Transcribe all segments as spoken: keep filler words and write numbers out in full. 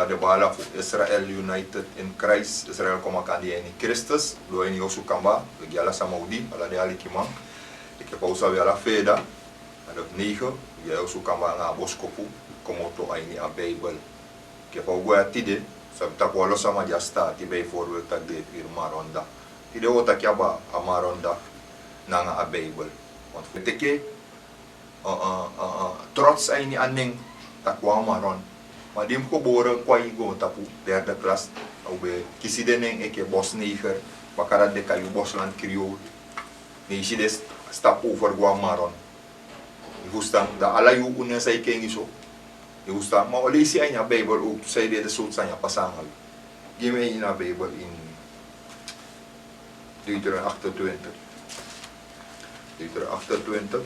De bala fu Israel United in Christ, Israel kon makandra ini Kristus, doro ini yu osu kamba, wi gi ala sama odi, ala den alikiman. Enke fa un sabi, ala feda, a de fu neigen, wi gi a osu kamba nanga a boskopu, komoto a ini a Bijbel. Enke fa un go ya tide, sabi taki wan lo sama di a start, bijvoorbeeld taki den e firi Maronda. Tide un o taki abra a Maronda, nanga a Bijbel. Want fu teke, uh, uh, uh, uh, trots a ini a nen, taki wan Maron. Ma di mi gebore kon a ini goontapu, derde klas, a un be kisi den nen enke Bosneger, baka dati den e kai yu Bosland Creole. Ne yu si den st-, stap over go a Maron. Yu fusutan, dan ala yu nen san yu kengi so. Yu fusutan, ma un o leisi a ini a Bijbel ook, san ede den sortu sani ya pasa nanga yu. Gi mi a ini a Bijbel ini Deuteronomium achtentwintig. Deuteronomium achtentwintig.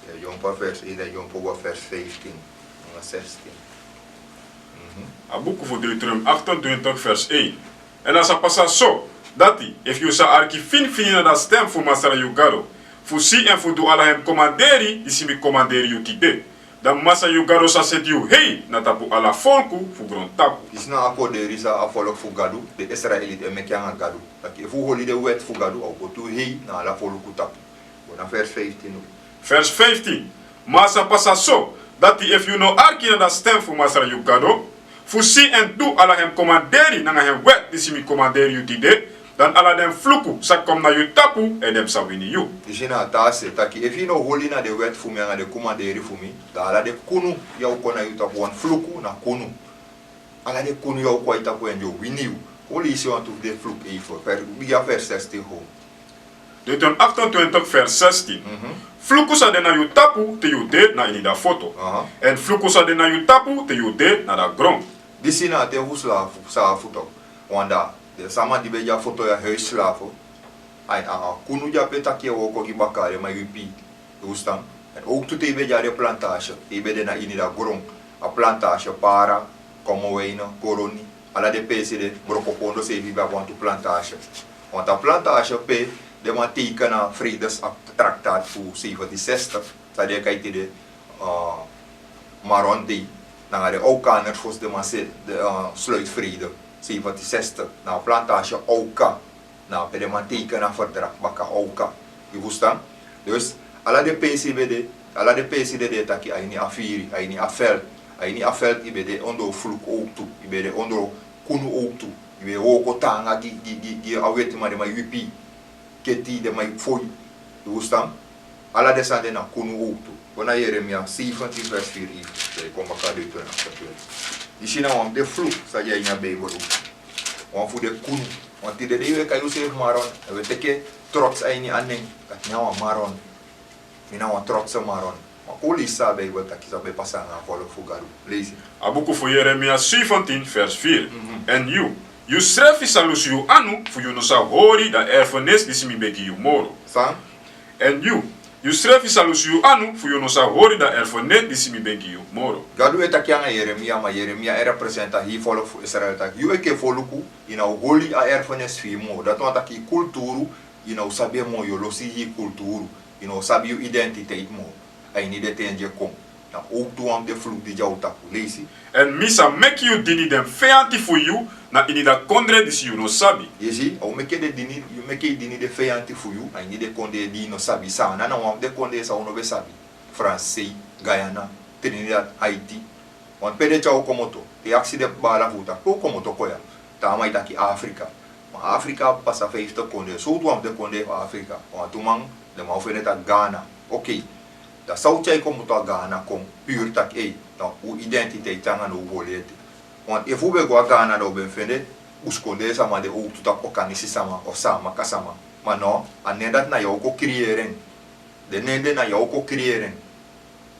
Ya, yompo vers één, dan yompo go vers vijftien. Nanga zestien. Mhm. A buku fu Deuteronomium achtentwintig vers één. Èn a sa pasa so, dati, efu yu sa arki finifini na a stem fu Masra yu Gado, fu si èn fu du ala en komanderi, disi mi komanderi yu tide. Dan Masra yu Gado sa seti yu hei na tapu ala folku fu grontapu. Disi na a konderi san a folku fu Gado, den Israeliti e meki nanga Gado. Taki efu un holi den wet fu Gado, a o poti un hei na ala folku tapu. Go na vers vijftien. Vers vijftien. Ma a sa pasa so, dati efu yu no arki na a stem fu Masra yu Gado, fu si èn du ala en komanderi nanga en wet disi mi komanderi yu tide, dan ala den fluku sa kon na yu tapu èn den sa wini yu. Disi na a taa se taki, efu yu no holi na den wet fu mi nanga den komanderi fu mi, dan ala den kunu ya o kon na yu tapu, wan fluku na kunu. Ala den kunu ya o kon na yu tapu èn den o wini yu. Kon leisi wantu fu den fluku even. Vers, bigin a vers zestien gewoon. Deuteronomium achtentwintig vers zestien. Mhm. Fluku sa de na yu tapu te yu de na ini a foto. Aha. Èn fluku sa de na yu tapu te yu de na a gron. Disi na a ten fu slafu, saafu toch. Want den sama di ben de a foto ya, huisslaven. A, a, a kunu di a pe taki e wooko gi baka, den man e wipi. Yu fusutan? Èn ook tu te yu ben de a den plantage, te yu ben de na ini a gron. A plantage, Para, Commewijne, Coronie. Ala den peesi de, Brokopondo seefi ben abi wantu plantage. Want a plantage pe den man teken a vredestraktaat fu zeventien zestig, san den e kai tide, eh, Maron Dei, nanga den Aukaner fosi den man se, den, eh, sluit vrede, zeventien zestig, na a plantage Auka. Na pe den man teken a verdrag baka Auka. Yu fusutan? Dus, ala den peesi ben de, ala den peesi de, den e taki a ini a firi, a ini a veld. A ini a veld yu ben de ondro fluku ook tu, yu ben de ondro kunu ook tu. Yu ben e wooko taanga gi, gi, gi, gi a wetiman, den man e wipi. Keti, den man e fon. Yu fusutan? Ala den sani de na kunu ook tu. Go na Yeremia zeventien vers vier even. Dan yu kon baka Deuteronomium achtentwintig. Disi na wan fu den fluku san de a ini a Bijbel ook. Wan fu den kunu. Want tide dei wi e kai useefi Maron, èn wi e teke trots a ini a nen, taki mi na wan Maron. Mi na wan trotse Maron. Ma kon leisi san a Bijbel taki, san ben pasa nanga a folku fu Gado. Leisi. A buku fu Yeremia zeventien vers vier. Mhm. Èn yu, yusrefi sa lusu yu anu, fu yu no sa hori a erfenis disi mi ben gi yu moro. San? Èn yu, yusrefi sa lusu yu anu, fu yu no sa hori a erfenis disi mi ben gi yu moro. Gado e taki nanga Yeremia, ma Yeremia e representa a hii folku fu Israel taki, yu enke folku, yu no o holi a erfenis fu yu moro. Dati wani taki yu kulturu, yu no o sabi en moro, yu o losi yu kulturu, yu no o sabi yu identiteit moro. A ini den ten di e kon. Na ook tu wan fu den fluku di de a un tapu. Leisi. Èn mi sa meki yu dini den feyanti fu yu na ini a kondre disi yu no sabi. Yu si, a o meki den dini, yu meki yu dini den feyanti fu yu, a ini den kondre di yu no sabi. Saanan na wan fu den kondre san un no ben sabi. Fransei, Guyana, Trinidad, Haiti. Want pe den tyari un komoto, te yu aksi den baala fu un taki pe un komoto kon ya, taa man e taki Afrika. Ma Afrika abi pasa vijftig kondre, sowtu wan fu den kondre fu Afrika. Wantu man, den man o fende taki Ghana. Oké. Dan san un tyari komoto a Ghana kon, puur taki, ei, dan un identiteit nanga now un holi ete. Want efu un ben go a Ghana dan un ben fende, busikondre sama de ook tu taki Okanisi sama, of Saamaka sama. Ma no, a nen dati na yu o kon creëren. Den nen de na yu o kon creëren.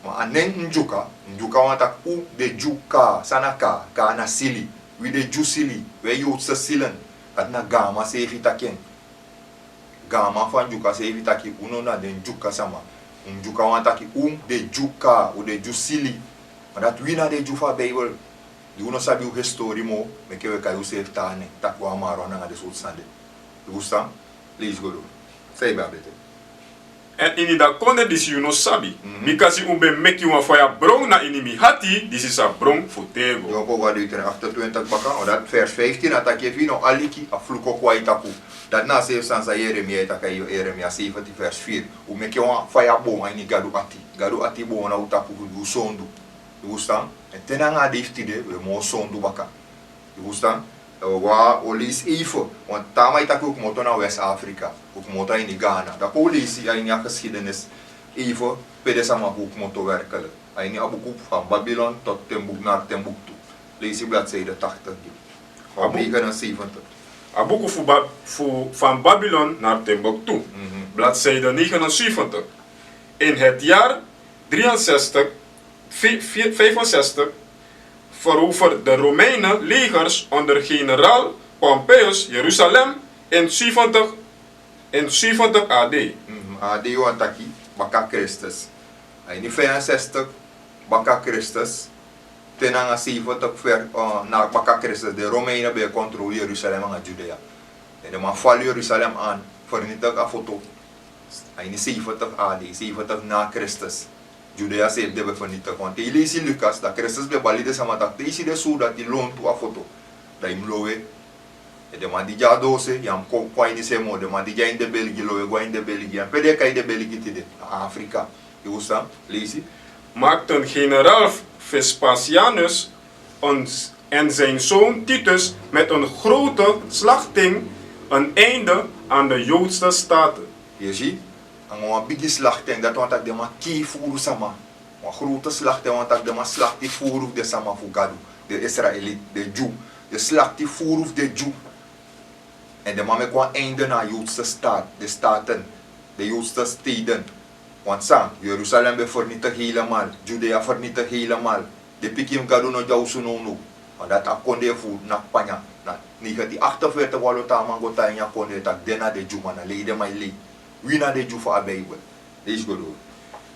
Ma a nen Ndyuka, Ndyuka wani taki un de Dyuka, san na Ka, Ka na sili. Wi de Dyu sili, wi e Joodse zielen. Dati na gaanman seefi taki en. Gaanman fu a Ndyuka seefi taki un no na den Ndyuka sama. Ndyuka wani taki un de Dyuka, un de Dyu sili. Ma dati wi na den Dyu fu a Bijbel. Di un no sabi un histori moro, meke wi e kai unseefi taa nen, taki wan Maron nanga den sortu sani de. Yu fusutan? Leisi go doro. San yu ben abi ete? Èn ini dati kondre disi yu no sabi. Mhm. Bikasi un ben meki wan faya bron na ini mi ati, disi sa bron fu tego. Yu o go go a Deuteronomium achtentwintig baka, o dati vers vijftien, a taki efu yu no aliki, a fluku o kon na yu tapu. Dati na a seefi sani san Yeremia e taki a ini Yeremia seventy vers vier. Un meki wan faya bron a ini Gadu ati. Gadu ati bron na un tapu fu du sondu. Yu frustan? Èn te nanga a dei fu tide, un e moo sondu baka. Yu frustan? Èn un o go, un o leisi even. Wan taa man e taki un komoto na West Africa. Un komoto a ini Ghana. Dan kon un leisi a ini a geschiedenis even pe den sama fu un komoto werkelijk. A ini a buku Van Babylon tot Timbuk-, naar Timbuktu. Leisi bladzijde tachtig gi mi. A bu- negenenzeventig. A buku fu Ba-, fu Van Babylon naar Timbuktu. Mhm. Bladzijde negenenzeventig. In het jaar drieënzestig, vi-, vi-, vijfenzestig, veroverde de Romeinen legers onder generaal Pompeius Jeruzalem in zeventig, in zeventig A D. Mhm, A D wani taki baka Kristus. A ini vijfenzestig baka Kristus, te nanga zeventig ver, eh, na baka Kristus, den Romeinen ben e kontrol Jeruzalem nanga Judea. Èn den man val Jeruzalem aan, vernietig a foto. A ini zeventig A D, zeventig na Kristus. Judea seefi den ben vernietig. Want te yu leisi Lukas, dan Kristus ben bali den sama taki te yu si den surdati lontu a foto, dan yu mus lowe. Èn den man di de a doose, yu á mus kon kon a ini se moo. Den man di de a ini den belgi, lowe go a ini den belgi. Èn pe den e kai den belgi tide? Na Afrika. Yu frustan? Leisi. Maakten generaal Vespasianus en, en zijn zoon Titus met een grote slachting een einde aan de Joodse staten. Yu si? Nanga wan bigi slachting, dati wani taki den man kii furu sama. Wan grote slachting wani taki den man slakti furu fu den sama fu Gadu, den Israëliet, den Dyu. Den slakti furu fu den Dyu. Èn den man meki wan einde na a Joodse staat, den staten, den Joodse steden. Want san, Jeruzalem ben vernietig helemaal, Judea vernietig helemaal. Den pikin fu Gadu no de a osu nownow. Want dati a kondee fu unu naki panya. Na negentien achtenveertig wan lo taa man go tan ini a kondee taki den na den Dyu, ma na lei den man e lei. Wi na den Dyu fu a Bijbel. Leisi go doro.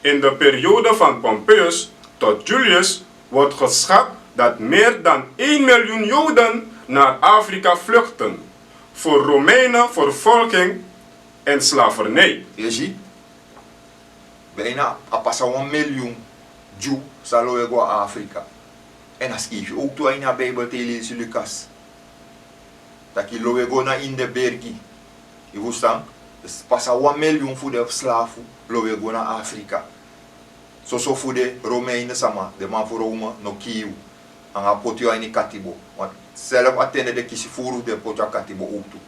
In de periode van Pompeius tot Julius wordt geschat dat meer dan één miljoen Joden naar Afrika vluchten voor Romeinen vervolging en slavernij. Yu si? Bijna a pasa wan miljoen Dyu sa lowe go na Afrika. Èn a skrifi owktu a ini a Bijbel te yu leisi Lukas. Taki lowe go na ini den bergi. Yu frustan? Pasa wan miljoen fu den slafu lowe go na Afrika. Soso fu den Romeinen sama, den man fu Rome no kii yu. Nanga poti yu a ini katibo. Want zelf a ten de den kisi furu fu den poti yu a katibo owktu.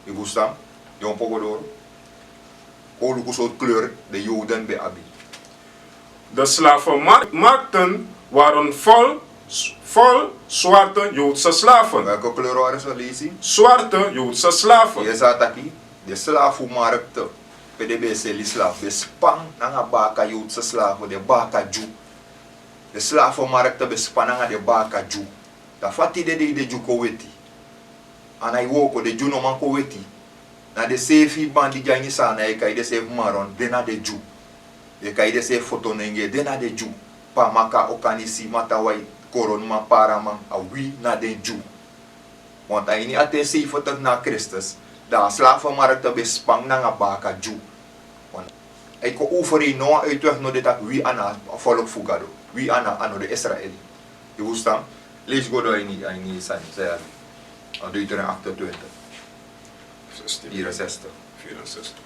Yu frustan? Yu o go doro. Kon un luku sortu kleur den Joden ben abi. De slavenmarkten waren vol, vol zwarte Joodse slaven. Welke kleur waren ze, leisi? Zwarte Joodse slaven. Yu sa taki, den slavenmarkten, pe den ben e seli slafu, ben span nanga baka Joodse slaven, den baka Dyu. Den slavenmarkten ben span nanga den baka Dyu. Dan fa tide dei den Dyu kon weti? A nái wooko, den Dyu no man kon weti. Na den seefi man di de a ini Saanan e kai denseefi Maron, den na den Dyu. Den e kai denseefi Fotonenge, den na den Dyu. Pamaka, Okanisi, Matawai, Koronman, Paraman, a wi na den Dyu. Want a ini a ten zeventig na Kristus, dan a slavenmarkten ben span nanga baka Dyu. Want a e kon overeen, no wan uitweg no de taki wi a no a volk fu Gado. Wi a no, a no den Israëli. Yu frustan? Leisi go doro a ini, a ini sani, san yu abi. A Deuteronomium achtentwintig. Zestien. Vierenzestig. Vierenzestig.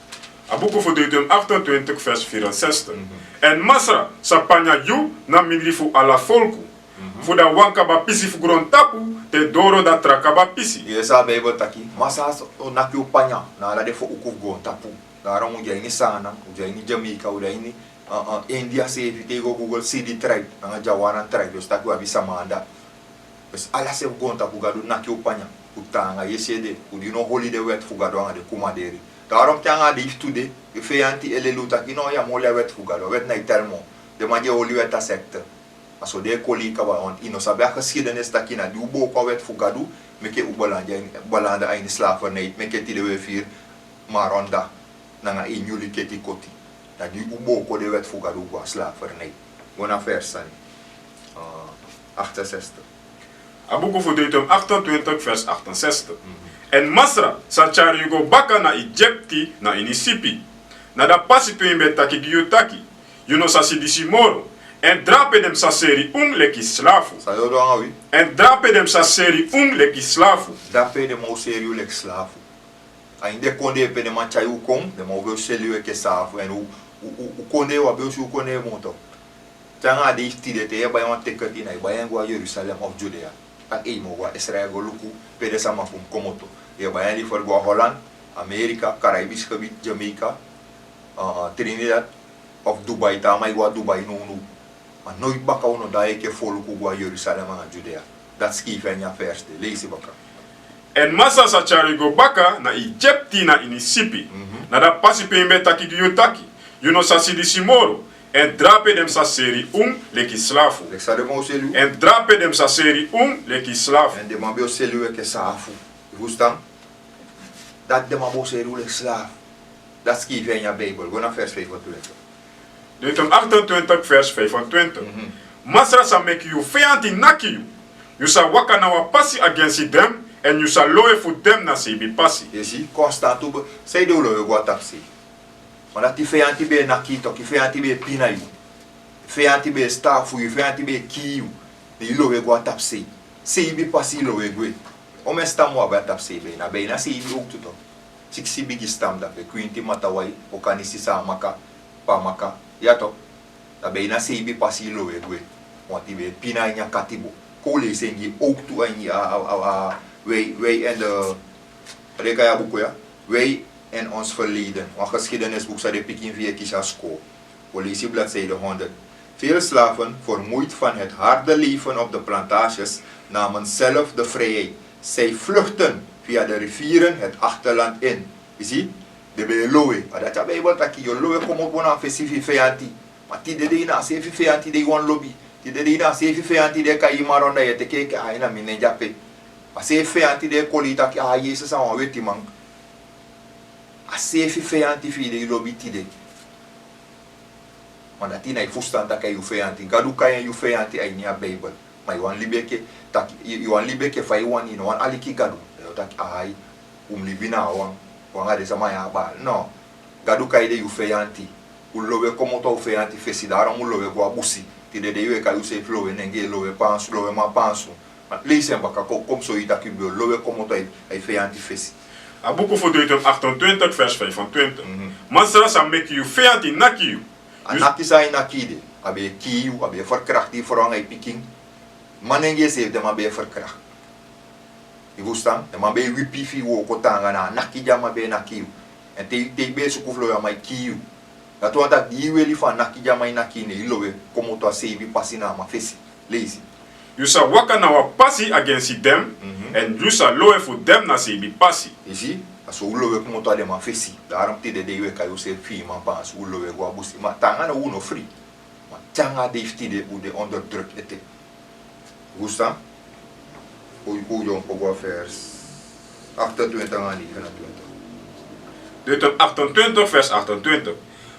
A buku fu Deuteronomium achtentwintig vers vierenzestig. Mhm. Èn Masra sa panya yu na mindri fu ala folku. Mhm. Fu da wan kaba pisi fu grontapu te doro da tra kaba pisi. Yu e si san a Bijbel taki, Masra o naki yu panya na ala den fo uku fu grontapu. Daarom un de a ini Saanan, un de a ini Jamaica, un de a ini, eh, eh, India seefi, te yu go Google, si den tribe, nanga Jawara tribe, dus taki un abi sama anda. Dus ala se fu grontapu Gadu naki un panya, un taanga, yu e si ede, un di no holi den wet fu Gadu nanga den kumanderi. Daarom te nanga a dei fu tude, yu feyanti e leli un taki no, yu á mu holi a wet fu Gadu, a wet nái tel moo. Den man di e holi wet a sekte. A so den e koli yu kaba, want yu no sabi a geschiedenis taki na di un booko a wet fu Gadu, meke un belanda, belanda a ini slavernij, meke tide un e firi Maron da, nanga ini yu liketi koti. Na di un booko den wet fu Gadu un go na slavernij. Go na vers sani. Eh, achtenzestig. A buku fu Deuteronomium achtentwintig vers achtenzestig. Mhm. Èn Masra sa tyari yu go baka na Egipti na ini sipi. Na dati pasi pe mi ben taki gi yu taki, yu no sa si disi moro. Èn drape den sa seri unu leki slafu. San yu o du nanga wi? Èn drape den sa seri unu leki slafu. Drape den o seri yu leki slafu. A ini den kondee pe den man tyai yu kon, den man o ben o seli yu enke slafu. Èn u, u, u, u kondee, u abi o si u kondee moto. Te nanga a dei fu tide, te yu e bai wan ticket, yu no e bai en go na Jerusalem of Judea. Taki ei, mi o go na Israel go luku pe den sama fu mi komoto. Yu e bai en liever go na Holland, Amerika, Caribisch gebied, Jamaica, eh, Trinidad of Dubai. Te a man e go na Dubai nownow. Ma noiti baka un no daai enke foluku go na Jerusalem nanga Judea. Dati skrifi a ini a vers de. Leisi baka. Èn Masra sa tyari yu go baka na Egipti na ini sipi. Mhm. Na dati pasi pe mi ben taki gi yu taki, yu no sa si disi moro. Èn drape den sa seri unu leki slafu. Leki san den man o seli yu? Èn drape den sa seri unu leki slafu. Èn den man ben o seli yu enke slafu. Yu frustan? Dati den man ben o seri yu leki slafu. Dati skrifi a ini a Bijbel. Go na vers vijfentwintig. Deuteronomium achtentwintig, vers vijfentwintig. Mhm. Masra sa meki yu feyanti naki yu. Yu sa waka na wan pasi agensi den, èn yu sa lowe fu den na seibi pasi. Yu si, konstant un ben, san ede un lowe go na tapusei? Ma dati feyanti ben e naki yu, toki feyanti ben e pina yu. Feyanti ben e stafu yu, feyanti ben e kii yu. Ne yu lowe go na tapusei. Seibi pasi yu lowe gwe. Omeni stam un abi na tapusei? Beina, beina seibi owktu tu. Siksi bigi stam, dape kwinti Matawai, Okanisi, Saamaka, Pamaka. Ya to. Dape beina seibi pasi yu lowe gwe. Wanti ben e pina a ini a katibo. Kon un leisi en gi owktu a ini a, a, a, a, wij, wij en de, fa den e kai a buku ya? Wij en ons verleden. Wan geschiedenisboek san den pikin fu yu e kisi na skol. Wi leisi bladzijde honderd. Veel slaven, vermoeid van het harde leven op de plantages, namen zelf de vrijheid. Zij vluchtten via de rivieren het achterland in. Yu si, den ben e lowe. A dati a Bijbel taki yu o lowe komoto na a fesi fu yu feyanti. Ma tide dei na a seefi feyanti den yu wani lobi. Tide dei na a seefi feyanti den e kai yu marwan, dan yu e teki en enke: ai, na mi nen de ape. A seefi feyanti den e koli yu taki: a, Yesus na wan wetiman. A seefi feyanti fu yu den yu lobi tide. Ma dati yu no e frustan taki a yu feyanti. Gadu kai en yu feyanti a ini a Bijbel. Ma yu wani libi enke, taki, yu, yu wani libi enke fa yu wani, yu no wani aliki Gadu. Dan yu o taki: ai, un mus libi na wan, wan anga den sama ya, baa. No. Gadu kai den yu feyanti. Un lowe komoto a un feyanti fesi, daarom un lowe go na busi. Tide dei yu e kai yuseefi lowe nengee, lowe paansu, loweman paansu. Leisi en baka, kon, kon mi sori yu taki yu ben o lowe komoto a yu, a yu feyanti fesi. A buku fu Deuteronomium achtentwintig, vers vijfentwintig. Mhm. Masra sa meki yu feyanti naki yu. A naki san a e naki yu de, a ben e kii yu, a ben e ferkrakti yu frow anga yu pikin. Manengee seefi den man ben e ferkrakti. Yu frustan? Den man ben e wipi fu yu wooko taanga, na a naki di a man ben e naki yu. Èn te, te yu ben e suku fu lowe, a man e kii yu. Dati wani taki di yu weli fu a naki di a man e naki yu, ne yu lowe komoto a seibi pasi na a man fesi. Leisi. Yu sa waka na wan pasi agensi den, mhm, èn yu sa lowe fu den na seibi pasi. Yu si, a so un lowe komoto a den man fesi. Daarom tide dei yu e kai yuseefi fiiman paansu, un lowe go na busi. Ma taanga now un no fri. Ma te anga a dei fu tide un de onder druk ete. Yu frustan? Un, un dyompo go na vers achtentwintig nanga negenentwintig. Deuteronomium achtentwintig, vers achtentwintig.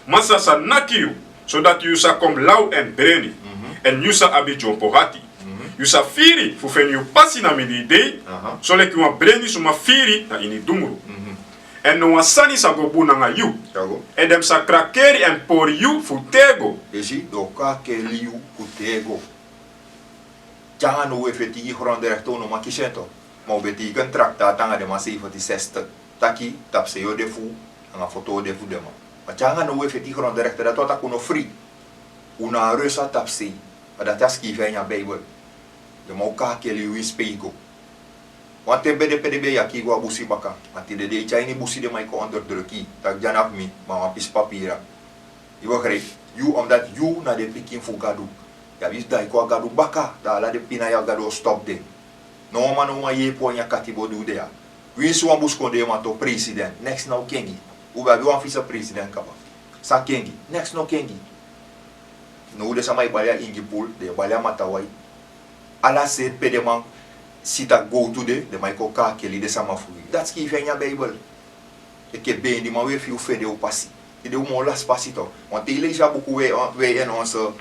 Masra sa naki yu, sodati yu sa kon law èn breni, mhm, èn yu sa abi dyompo ati. Mhm. Yu sa firi fu feni yu pasi na mindii dei, aha, soleki wan breni suma firi na ini dungru. Mhm. Èn no wan sani sa go bun nanga yu. Èn den sa krakeri èn pori yu fu tego. Yu si, den o krakeri yu fu tego. Te anga now un e feti gi grondrechten, un no man kisi en tu. Ma un ben teken traktaat anga den man seifenti sestig. Taki tapusei o de fu unu, anga foto o de fu den man. Ma te anga now un e feti gi grondrechten, dati wani taki un no fri. Un no abi rust na tapusei. Ma dati a skrifi a ini a Bijbel. Den man o krakeri yu, yu e pei go. Wanten ben de pe den ben e yaki yu go na busi baka. Ma tide dei te a ini busi den man e kon onderdruki yu. Taki den no abi mi, ma wan pisi papira. Yu begrijp? Yu, omdat yu na den pikin fu Gadu. Yu abi fu daai kon na Gadu baka, dan ala den pina ya Gadu o stop den. No wan man no man yepi wan ini a katibo di un de ya. Winsi wan busikondeeman toon president, neks no o kengi. Un ben abi wan vicepresident kaba. San kengi? Neks no kengi. Now den sama e bali a Ingipul, den e bali a Matawai. Ala se pe den man si taki gowtu de, den man e kon krakeri den sama fu wi. Dati skrifi a ini a Bijbel. Enke beendiman, un e firi un fende un pasi. Tide un moo lasi pasi tu. Want te yu leisi a buku Wij, Wij en Onze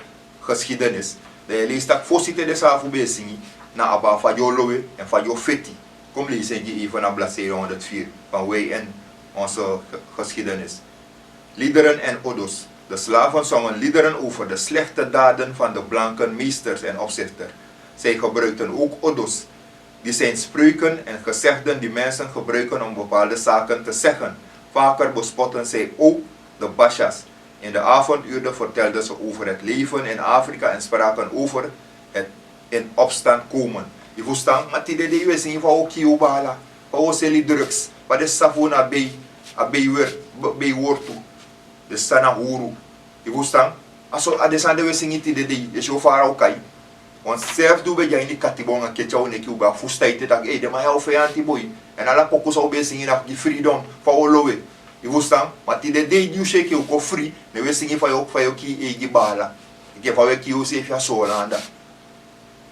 Geschiedenis, dan yu e leisi taki fosi te den sama fu ben e singi, na abaa fa den o lowe èn fa den o feti. Kon mi leisi en gi yu, even na bladzijde honderd vier van Wij en Onze Ge-, Geschiedenis. Liederen en odes. De slaven zongen liederen over de slechte daden van de blanken meesters en opzichter. Zij gebruikten ook odes, die zijn spreuken en gezegden die mensen gebruiken om bepaalde zaken te zeggen. Vaker bespotten zij ook de Basha's. In de avonduren vertelden ze over het leven in Afrika en spraken over het in opstand komen. Yu fustan, ma tide dei wi e singi fa wi o kii wi baala, fa wi o seli drugs, fa den safu na bei, a bei wer, bei wortu, den sani na huru. Yu fustan, a so a den sani de wi e singi tide dei, yu e si o fara wi kai. Wan srefi di wi ben de a ini katibo anga keti a wi neki, wi ben abi fustan ete taki, ei, den man ya o feyanti boi. Èn ala poku san wi ben e singi na fu gi freedom, fa wi o lowe. Yu fustan, ma tide dei di wi si enke wi kon fri, ne wi e singi fa yu o, fa yu o kii yu eigi baala. Enke fa wi e kii wi seefi a Soolan anda.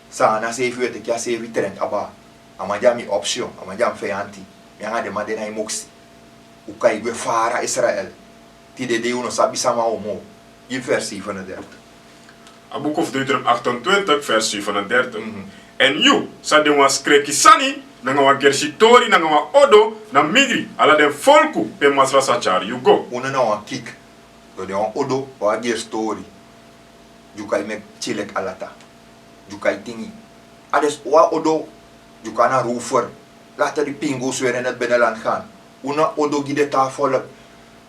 San na seefi wi e teki a seefi trend aba. A man di a mi option, a man di a mi feyanti. Mi anga den man de na yu moksi. Wi kai gwe fara Israel. Tide dei wi no sabi sama wi o moo. Gi mi vers zevenendertig. A buku fu Deuteronomium achtentwintig, vers zevenendertig. Mhm. Èn yu sa de wan skreki sani nanga wan gersi tori nanga wan odo na mindri ala den folku pe Masra sa tyari yu go. Unu na wan kik. Yu de wan odo, wan gersi tori. Yu kai meki tyilek alata. Yu kai tingi. A de wan odo, yu kan na rover. Later di pingu sweren na binnenland gaan. Unu na odo gi den taa volk.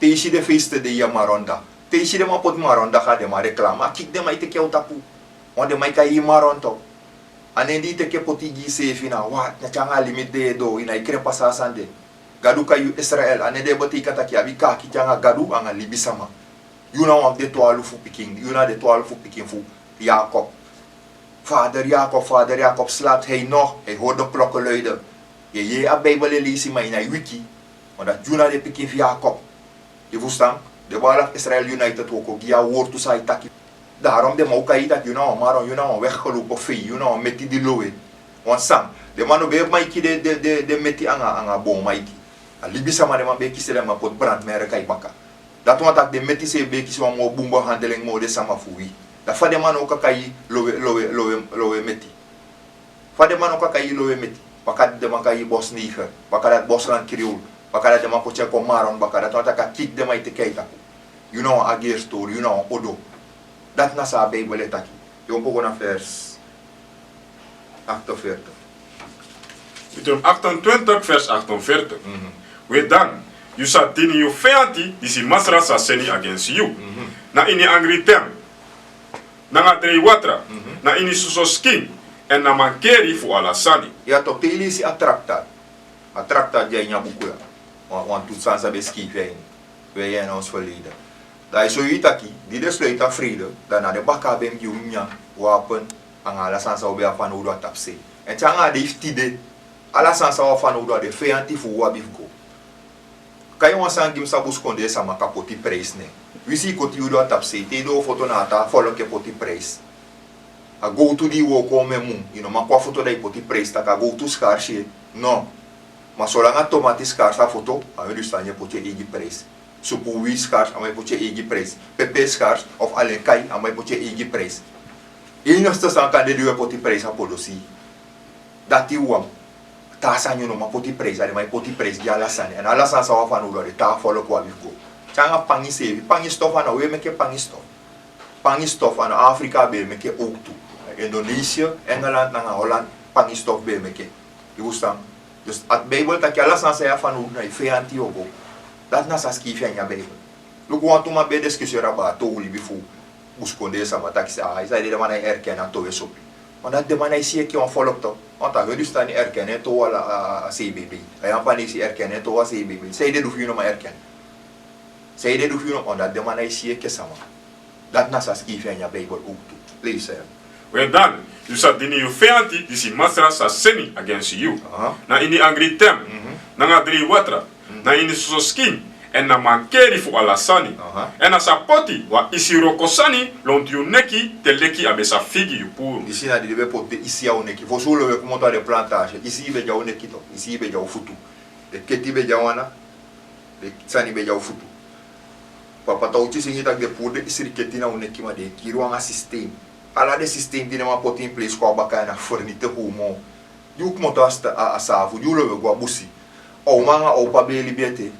Te yu si den feesten de yu e maronda. Te yu si den man poti maronda ga den man reclame. A kik den man e teke a wi tapu. Want den man e kai yu maron toch. A nen di yu teke poti gi yuseefi na wan, na te anga a limit den e doo, yu na e kren pasa a sani de. Gadu kai yu Israel, a nen de e betekent taki yu abi kaakiti anga Gadu anga libisama. Yu na wan fu den twarfu pikin, yu na den twarfu pikin fu Jakob. Vader Jakob, vader Jakob slaapt hij nog, hij hoort de klokken luiden. Yu e yee a Bijbel e leisi ma yu na e wiki. Want dati yu na den pikin fu Jakob. Yu fustan? Den baala fu Israel United woko gi yu a wortu san a e taki. Daarom den man o kai yu taki yu na wan maron, yu na wan weggelopen fei, yu na wan meti di lowe. Want san, den man no ben e maiki den, den, den, den meti anga, anga boon maiki. A libisama den man ben e kisi, den man poti brandmerk a yu baka. Dati wani taki den meti seefi ben e kisi wan moo bun behandeling moo den sama fu wi. Da fa den man no kan kai yu lowe, lowe, lowe, lowe meti. Fa den man no kan kai yu lowe meti, baka den man kai yu bosneger, baka dati bosland Creool, baka dati den man poti en kon maron, baka dati wani taki a kik den man e teke a yu tapu. Yu na wan agerstori, yu na wan odo. Dati na san a Bijbel e taki. Yu o poko na vers achtenveertig. Deuteronomium achtentwintig, vers achtenveertig. Mhm. We dan, yu sa dini yu feyanti disi Masra sa seni agensi yu. Mhm. Na ini angri ten, nanga drei watra, mhm, na ini soso skin, èn na mankeri fu ala sani. Ya toch, te yu leisi a traktat. A traktat di a ini a buku ya. Wan, wantu sani san ben skrifi a ini. We ya na ons verleden. Da a e sori yu taki, di den sluiti a vrede, da na den bakaa ben gi wi nyanyan, wapen, anga ala sani san wi ben abi fanowdu a tapusei. Èn te anga a dei fu tide, ala sani san wi abi fanowdu, a den feyanti fu wi abi fu go. Kai wan sani gi mi, san buskondee sama kan poti prijs na en. Winsi yu koti yu doo a tapusei, te yu doo foto na a taa folku e poti prijs. A gowtu di yu wooko omen mun, yu no man kon a foto da yu poti prijs taki a gowtu skarsi. No. Ma solanga tomati skarsi a foto, a wi du sani e poti yu eigi prijs. Supu wi skarsi, a man e poti yu eigi prijs. Pepe skarsi, of alen kai, a man e poti yu eigi prijs. Enigste sani kande di wi e poti prijs a podosii. Dati wan. Taa sani yu no man poti prijs, a den man e poti prijs gi ala sani. Èn ala sani san wi abi fanowdu, a den taa folku abi fu go. Te anga pangi seefi, pangi stof a no wi e meke pangi stof. Pangi stof a no Afrika ben e meke owktu. Indonesië, Engeland nanga Holland, pangi stof ben e meke. Yu fustan? Dus a Bijbel taki ala sani san yu abi fanowdu, na yu feyanti yu o go. Dati na san skrifi a ini a Bijbel. Luku, wantu man ben e diskusieri abaa a tow libi fu buskondee sama taki, a, i sabi, den man nái erken a tow e sopi. Want dati den man nái si enke wan folku toch. Want a Hindustani erken en tow, ala, a, a, a C B B. A Yapanesi erken en tow, a C B B. San ede du fu yu no man erken? San ede du fu yu no man? Omdat den man nái si enke sama. Dati na san skrifi a ini a Bijbel owktu. Leisi. We dan, yu sa dini yu feyanti disi Masra sa seni agensi yu. Aha. Na ini angri ten, mhm, nanga drei watra, mhm, na ini soso skin, èn na mankeri fu ala sani. Aha. Èn a sa poti wan isi wroko sani lontu yu neki, te leki a ben sa figi yu puru. Disi na di den ben poti den isi a wi neki. Fosi wi lowe komoto a den plantasi, isi ben de a wi neki toch, isi ben de a wi futu. Den keti ben de a wi ana, den sani ben de a wi futu. Papa Tauti singi taki den puru den isri keti na wi neki, ma den e kiri wi anga systeem. Ala den systeem di den man poti in place kon a baka ya na vernietig wi moo. Di wi komoto a sta-, a, a saafu, di wi lowe go a busi. A uman anga a opa ben e libi ete,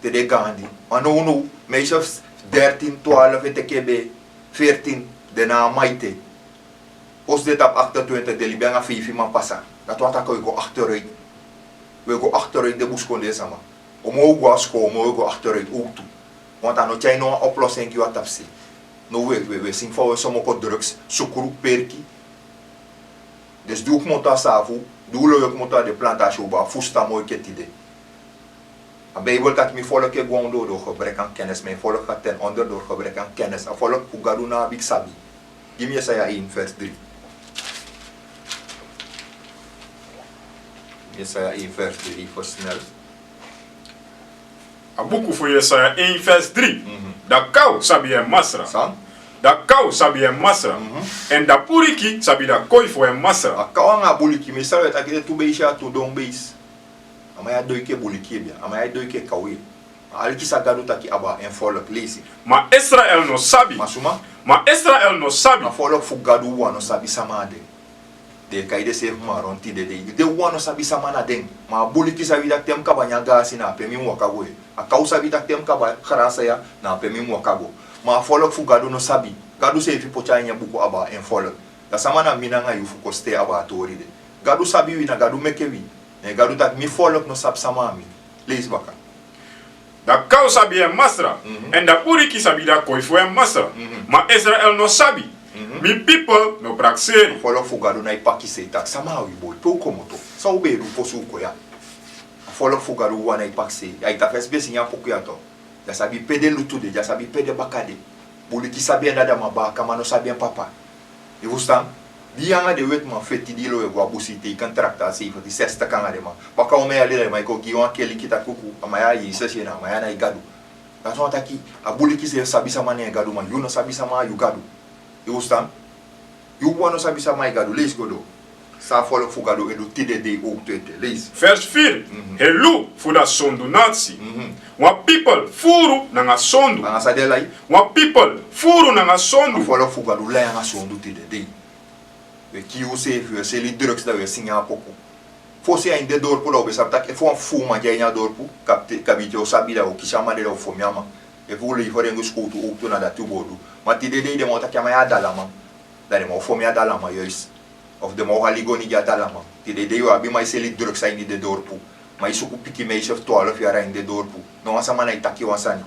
te den gaandi. Ma nownow, meisjes, Dertin, twaalf e teke be, veertin, den na a maite. Fosi den tapu achtentwintig, den libi anga feifi man pasa. Dati wani taki wi e go achteruit. Wi e go achteruit, den buskondee sama. Omo wi go a skol, omo wi e go achteruit ook tu. Want a no tyai no wan oplossing gi wi a tapusei. No, wi e, wi e, wi e singi fa wi e somoko drugs, sukru, perki. Dus di wi kmoto a saafu, di wi lowe kmoto a den plantasi, wi bo abi fusutan moi enke tide. A Bijbel taki mi volk e go a ondoo door gebrek aan kennis, mijn volk gaat ten onder door gebrek aan kennis. A volk fu Gadu no abi sabi. Gi mi Yesaya één vers drie. Yesaya één vers drie, versnel. A buku fu Yesaya één vers drie. Mhm. Da kaw sabi en masra. San? Da kaw sabi en masra. Mhm. Èn da buliki sabi da koi fu en masra. A kaw anga a buliki, mi sabi taki den tu beisi ya tu don beisi. A man ya doi enke buliki, ebia. A man ya doi enke kaw. Ma aliki san Gadu taki abra en volk, leisi. Ma Israel no sabi. Ma suma? Ma Israel no sabi. A volk fu Gadu wawan no sabi sama na den. Den e kai denseefi Maron tide dei. Den wawan no sabi sama na den. Ma a buliki sabi taki te mi kaba nyan gaasi, na ape mi mu waka go. A kaw sabi taki te mi kaba grasa ya, na ape mi mu waka go. Ma a volk fu Gadu no sabi. Gadu seefi poti a ini a buku abra en volk. Da sama na mi nanga yu fu kon stei abra a tori de? Gadu sabi wi, na Gadu meke wi. Ne Gadu taki mi volk no sabi sama na mi. Leisi baka. Da kaw sabi en masra, mhm, èn da buliki sabi da koi fu en masra. Mhm. Ma Israel no sabi. Mhm. Mi pipel no prakseri. A volk fu Gadu nái pakisei taki sama na wi boi, pe un komoto. San un ben e du fosi un kon ya? A volk fu Gadu wawan nái pakisei. Ai ta fesi ben singi a poku ya to. Dya sabi pe den lutu de, dya sabi pe den baka de. Buliki sabi en dada, ma baakaman no sabi en papa. Yu fustan? Di yu anga den wetiman feti, di yu lowe go a busi, teiken traktat seifenti sestig anga den man. Baka omeni yali da den man e kon gi yu wan keliki taki kuku, a man ya a Yesus, na a man ya nái Gadu. Dati wani taki a buliki seefi sabi sama na en Gadu, ma yu no sabi sama na yu Gadu. Yu fustan? Yu wawan no sabi sama na yu Gadu. Leisi go doro. San a volk fu Gadu e du tide dei owktu ete. Leisi. Vers vier. Mhm. Helu fu da sondu natsi. Mhm. Wan pipel furu nanga sondu. Nanga san den e lai? Wan pipel furu nanga sondu. A volk fu Gadu lai nanga sondu tide dei. Wi e kii useefi, wi e seli drugs, da wi e singi a poku. Fosi a ini den dorpu da un ben sabi taki efu wan fufuuman de a ini a dorpu, kabiten, kabiten o sabi, da o kisi a man de, da o fomi a man. Efu un leveri en go skowtu owktu, na dati un bo du. Ma tide dei den man o taki a man ya a dalaman. Da den man o fomi a dalaman, juist. Of den man o hali goni gi a dalaman. Tide dei wi abi man e seli drugs a ini den dorpu. Man e suku pikin meisje fu twaalf yari a ini den dorpu. No wan sama nái taki wan sani.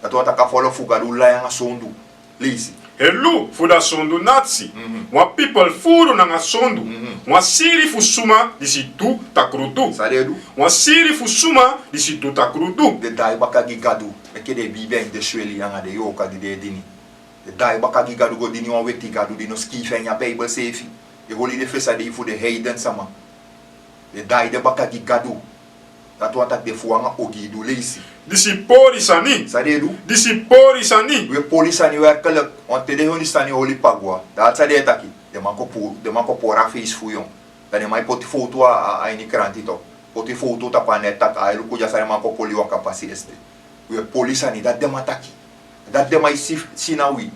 Dati wani taki a volk fu Gadu lai nanga sondu. Leisi. Helu fu da sondu natsi. Mhm. Wan pipel furu nanga sondu. Mhm. Wan siri fu suma disi du takrudu. San den e du? Wan siri fu suma disi du takrudu. Den daai baka gi Gadu. Meke den biibi a ini den sweli anga den yooka di den e dini. Den daai baka gi Gadu, go dini wan weti gadu di no sikiifi a ini a Bijbel seefi. Den holi den fesa dei fu den heiden sama. Den daai den baka gi Gadu. Dati wani taki den fu anga ogii du. Leisi. Disi pori sani. San den e du? Disi pori sani. Wi e poli sani werkelijk. Wan te den honi sani holi pagua. Dati san den e taki. Den man kon pu-, den man kon pori a feisi fu yu. Dan den man e poti fowtu a, a, a ini kranti toch. Poti fowtu tapu a net taki, a e luku dya san den man kon poli waka pasi esde. Wi e poli sani, dati den man taki. Dati den man e si, si na wi.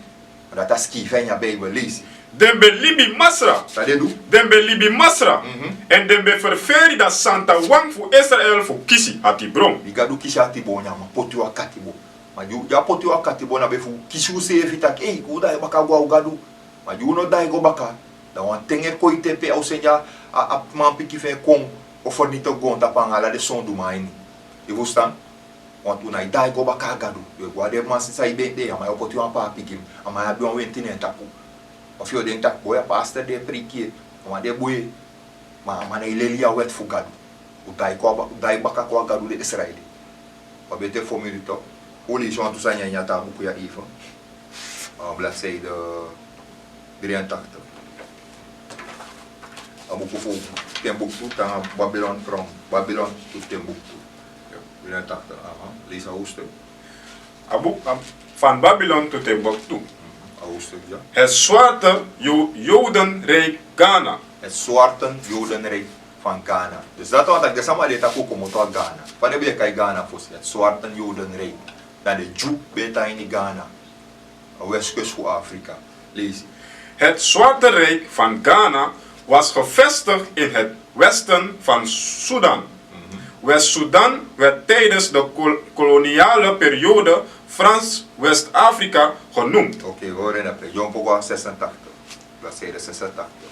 Dati a sikiifi a ini a Bijbel. Leisi. Den ben libi masra. San den du? Den ben libi masra. Mhm. Èn den ben ferferi da Santa Wan fu Israel fu kisi atibron. Di Gadu kisi atibron, a man poti wan katibo. Ma di un, di a poti wan katibo, na be fu kisi useefi taki, ei, kon un daai baka go a un Gadu. Ma di un no daai go baka, da wan ten e kon ete pe a o seni a, a, a manpikin fu en kon offer niti goontapu anga ala den sonduman a ini. Yu fustan? Want un nái daai go baka a Gadu. Yu e go a den man sisa e ben de, a man ya o poti wan paapi gi mi, a man ya abi wan wenti na en tapu. Efu yu o denki taki boi, a pastor di e preiki, a man de bun. Ma a man nái leli yu a wet fu Gadu. Un daai kon a ba-, un daai baka kon a Gadu den Israeli. Wan bete fo mi di toch. Un leisi wantu sani a ini a taa buku ya even. A bladzijde drieëntachtig. A buku fu Timbuktu, nanga Babylon from Babylon to Timbuktu. Ja, drieëntachtig, aha. Leisi a hoofdstuk. A buku, a, van Babylon to Timbuktu. Mhm, a hoofdstuk, ja. Het Zwarte Jo-, Jodenrijk Ghana. Het Zwarte Jodenrijk van Ghana. Dus dati wani taki den sama di e taki un komoto a Ghana. Fa den ben e kai Ghana fosi? Het Zwarte Jodenrijk. Dan den Dyu ben e tan ini Ghana. A westkust fu Afrika. Leisi. Het Zwarte Rijk van Ghana was gevestigd in het westen van Sudan. Mhm. West-Sudan werd tijdens de kol-, koloniale periode Frans West-Afrika genoemd. Oké, we horen dat. John Pogba zesentachtig, bladzijde zesentachtig.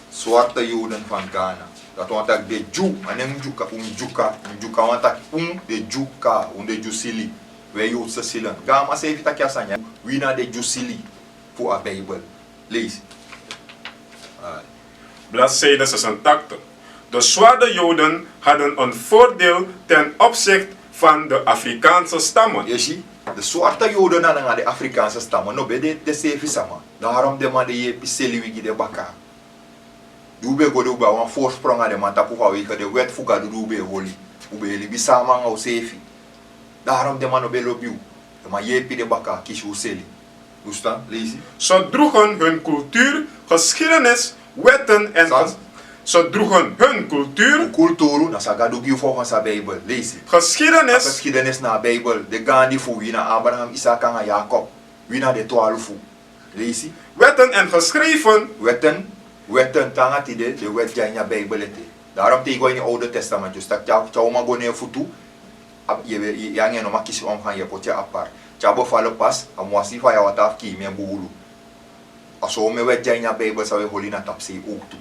Zwarte Joden van Ghana. Dat want dat de Jew, en een Jew, een Jew, een Jew, want dat een de Jew ka, een de Jew sili. Wij Joodse zielen. Gama sefi taki asanya, wi na de Jew sili. Voor a Bijbel. Lees. Ah. Bladzijde zesentachtig. De zwarte Joden hadden een voordeel ten opzichte van de Afrikaanse stammen. Je ziet, de zwarte Joden nanga de Afrikaanse stammen no ben de, de sefi sama. Daarom de man de yepi seli wi gi de baka. Di un ben go de un ben abi wan voorsprong na den man tapu fa wi, de wet fu Gado di un ben e holi. Un ben e libi sama nanga unsefi. Daarom den man no ben lobi un. Den man yepi den baka kisi un seli. Verstaan? Lees. Ze droegen hun cultuur, geschiedenis, wetten en... San? Ze droegen hun cultuur. Un kulturu, na san Gado gi un volgens a Bijbel. Lees. Geschiedenis. A geschiedenis na a Bijbel. Den gaandi fu wi na Abraham, Isak nanga Jakob. Wi na den twaalfu. Lees. Wetten en geschreven. Wetten, wetten, te nanga tide, den wet di a ini a Bijbel ete. Daarom te yu go ini Oude Testament, yu si taki te a, te a uman go na en futu, a, yu, yu, yu nanga en no man kisi omgang, yu e poti en apart. Te a bevallen pas, a mu wasi faya wataa fu kiimi en buulu. A so omeni wet di a ini a Bijbel san wi e holi na tapusei owktu.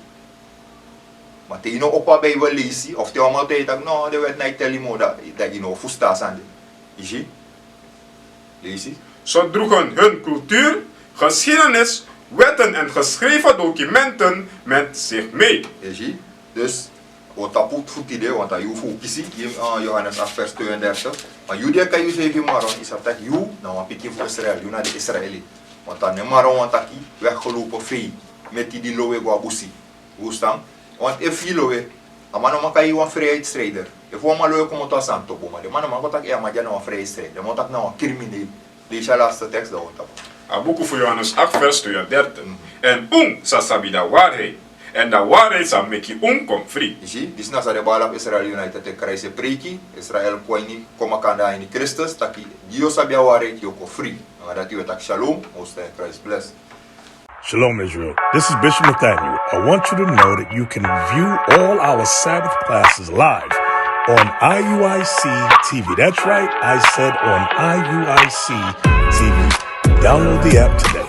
Ma te yu no opo a Bijbel leisi, of te wan man taigi yu taki, no, den wet no e teli moo, dan, dan yu no o fusutan a sani de. Yu si? Leisi. Ze droegen hun cultuur, geschiedenis, wetten en geschreven documenten met zich mee. Yu si? Dus, wi o tapu fu tide, want a yu fu kisi, yu, eh, Johannes acht vers tweeëndertig. Ma yu di e kai yusrefi Maron, yu sabi taki yu na wan pikin fu Israel, yu na den Israeli. Want a no Maron wani taki weggelopen vee, meti di lowe go a busi. Yu fusutan? Want efu yu lowe, a man no man kai yu wan vrijheidsstrijder. Efu wan man lowe komoto a Santo Boma, den man no man kon taki, eh, a man dya na wan vrijheidsstrijder. Den man o taki na wan crimineel. Leisi a laatste tekst, dan wi o tapu. A buku fu Johannes acht vers tweeëndertig. Mhm. En un sa sabi a waarheid. En a waarheid sa meki un kon fri. Yu si, disi na san den baala fu Israel United e Christ e preiki. Israel kon ini, kon makandra ini Kristus, taki di yu o sabi a waarheid, yu o kon fri. Nanga dati wi e taki shalom, Most High Christ bless. Shalom, Israel. This is Bishop Nathaniel. I want you to know that you can view all our Sabbath classes live on I U I C T V. That's right, I said on I U I C T V. Download the app today.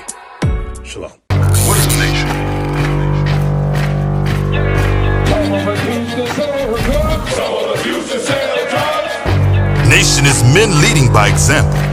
Shalom. What is a nation? Nation is men leading by example.